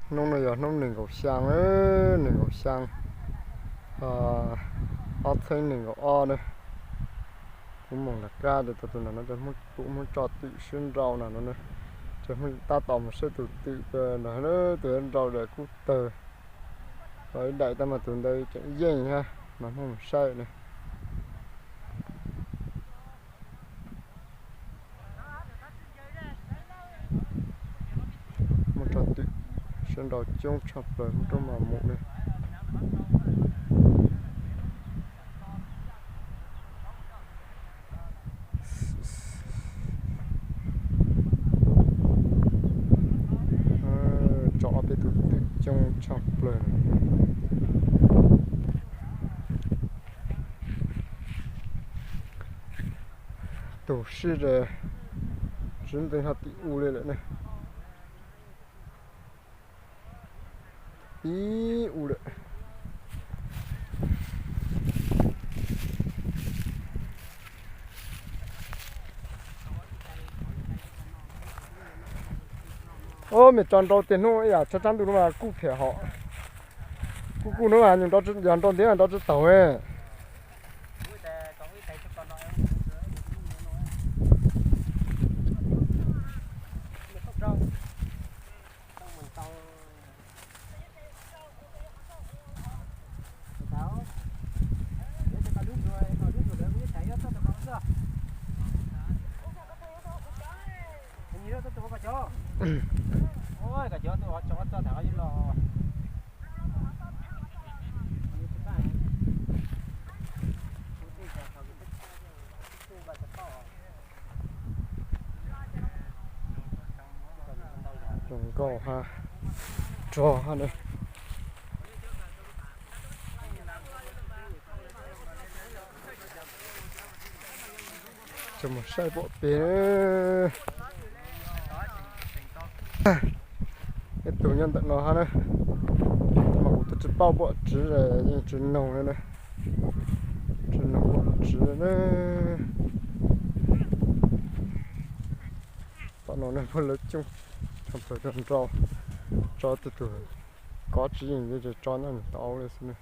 Hnub no yog hnub nees nkaum xyaa, nees nkaum xyaa, ob txhiab nees nkaum ob na. Kuv moog lawm kab tas tus no, kuv moog tso twm sib nrau no, tab tom moog saib tus twm ntawd, tus nrau daim kub tawg, ib daim tab mas tus ntawd tseem yeej hab mas moog saib na. Muab tso twm sawv nraud coob tshaj plaws, muab rau mas mus li. Tso ob peb tug twm coob tshaj plaws. Tus sib tes, tsis ntev ho tim u li lawm ne. Ib u lawm. Mej tso nrau tiag hnub ib yam tshav tshav ntuj no mas kuj phem hom. Kuj kuj hnub yog nrau ntiav nrau tsis taug. Zoo nkauj hab rog hab na. Tsuas mus saib pom peg. Ib tug nyob ntawm no hab na, mas kuv twb tsis paub pom tsiv, yeej tsis noog li na, tsis noog pom tsiv na. Tom no ne pog lawv coob tshaj plaws, nrau tso tus tug kov tsis yeej li, tso nyob tau li xwb ne.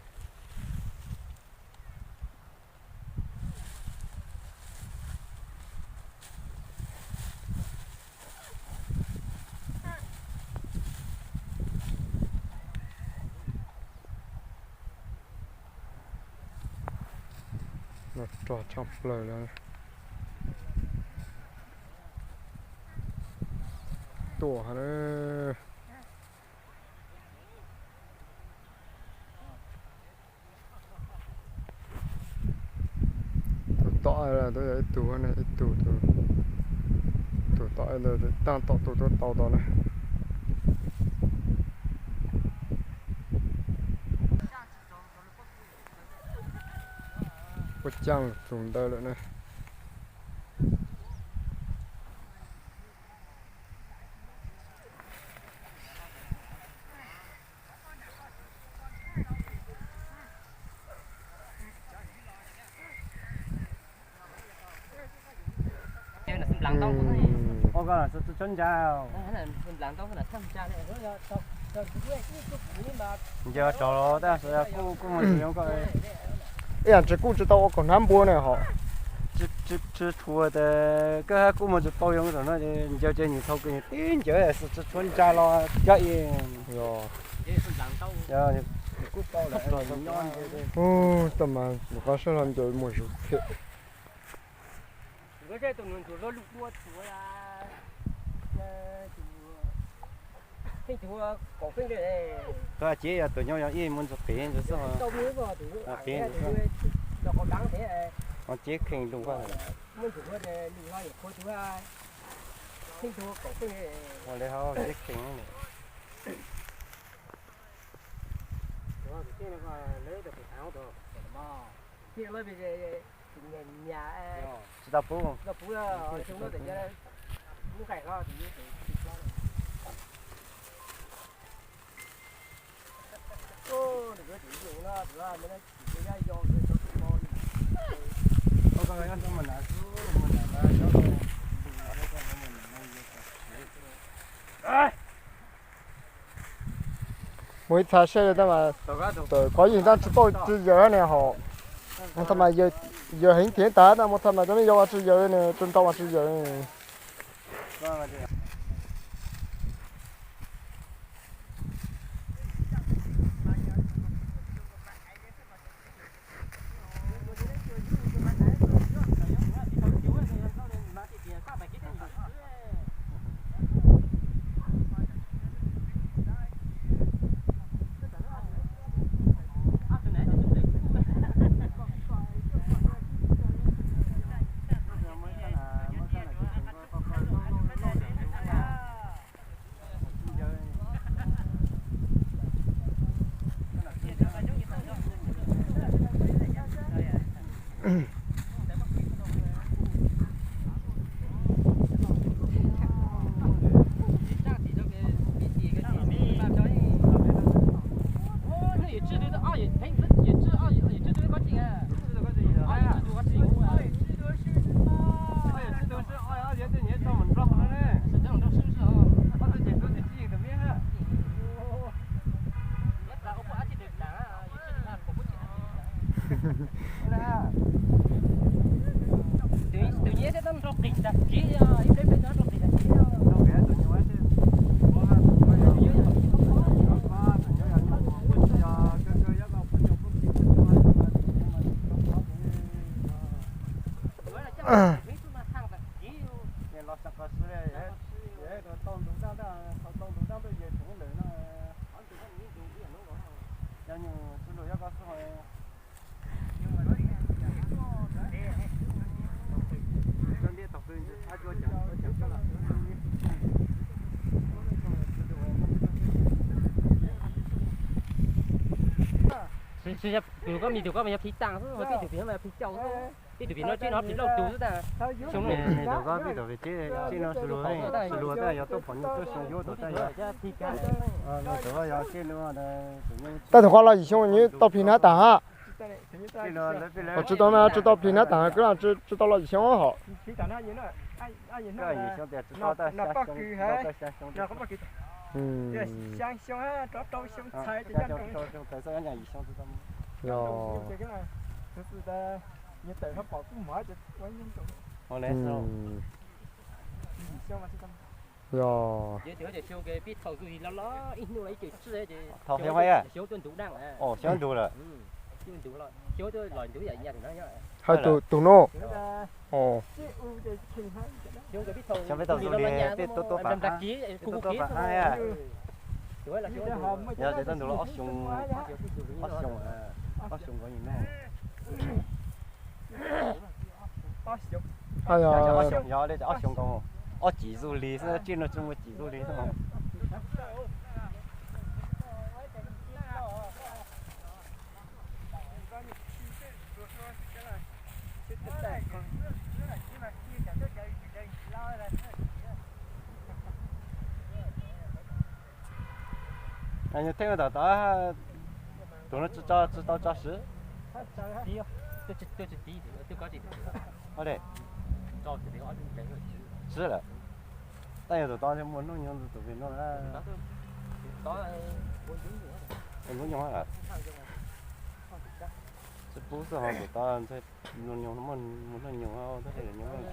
Rog tshaj plaws li. Tuaj hab na. Tus tom tuaj yog ib tug ne, ib tug, tus tom ntawd taag tom tus tuaj tau tod na. Puab caaj tus ntawd lawm ne. Ncaws rau tab sis kuj kuj mus tsis zoo koj. Ib yam tsis kuj tsis tau ua kaum hnab npua ne hos. Tsis tshua tas koj kuj mus tsis tau zoo tam no, ncaws ces nws thaum kws nws tib ncaws xwb tsis tshua ntsa los cov i. Kuj tau lawm, nyob ncaws. Ub, tau mas nws qhov sab hlo ncaws mus zuj phem. Koj cev yog tus nyob yog ib mus ntxuag qev ntxuag xwb. Qev ntxuag xwb. Ho cev kheej lug. Ua li ho cev kheej. Tsis tau pub. Mus ib txha seb tab mas, qhov yeej tab tsis tau tsis yawg ne hos. Mus tha mas yawg heev thiab tas tab mus tha mas cov me yau ua tsis yawg ne, tsis nrau ua tsis yawg. Tus koj me tus koj mas yog phim tas xwb, tib tus phim no mas yog phim caus xwb. Tib tus phim no tsib no phim lauj tus xwb tas. Xyoo no, tus koj pib tus phim tsib no, xyoo luag tas yog tuaj phom nyuj tuaj xyoo yuav tus tas yog. Tus koj yog tsib no. Tab tus koj los yim xyoo nws tau phim na tas ha. Tsis tau na, tsis tau phim na tas, kwv tsis tau los yim xyoo hos. Yog. Xyoo ntug lawm. Hais tus no. Xyoo peb tau xyoo li peb tuaj tuaj pam hab. Yog tias tau ntu los ob xyoo, ob xyoo, ob xyoo nkaus yim no. Yog li ob xyoo nkaus, ob cim zug li xwb, tsib no tsis muaj cim zug li xwb. Yog theej tom tod, tus no tsis tau tso siv. Tsib lawm. Tab yog tus tod muaj hnub nyoog tus vim no na. Hnub nyoog lawm. Tsis pub xwb ho tus tod ntshe muaj hnub nyoog tab sis nyoog los.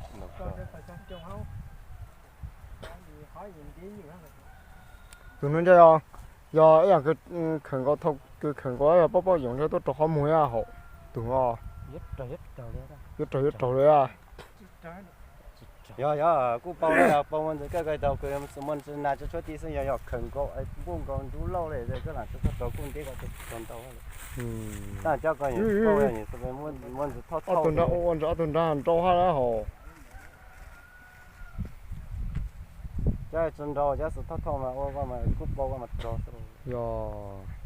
Tus no ntshe yog ib yam kws khawm nkaus, thaum kws khawm nkaus yog paub paub yoov ntshe tuaj rau qhov muag hauv tus no. Yuav raug yuav raug li. Yog yog kuj paub, paub muaj ntsis kawg kawg tau kws muaj ntsis nas tsis tshuav ti xwb, yog yog khawm nkaus npuj nkaus ntsuj lauj li koj lam tsis tau kuj ntib ko tsis tau ntau. Tab cov ko muaj ntsis thauj thauj ntsis, ua ntsis ob tug nrag nrau hab hauv. Cov tsis nrau, cov xwm thauj thauj mas ua ko mas kuj paub ko mas raug xwb. Yog.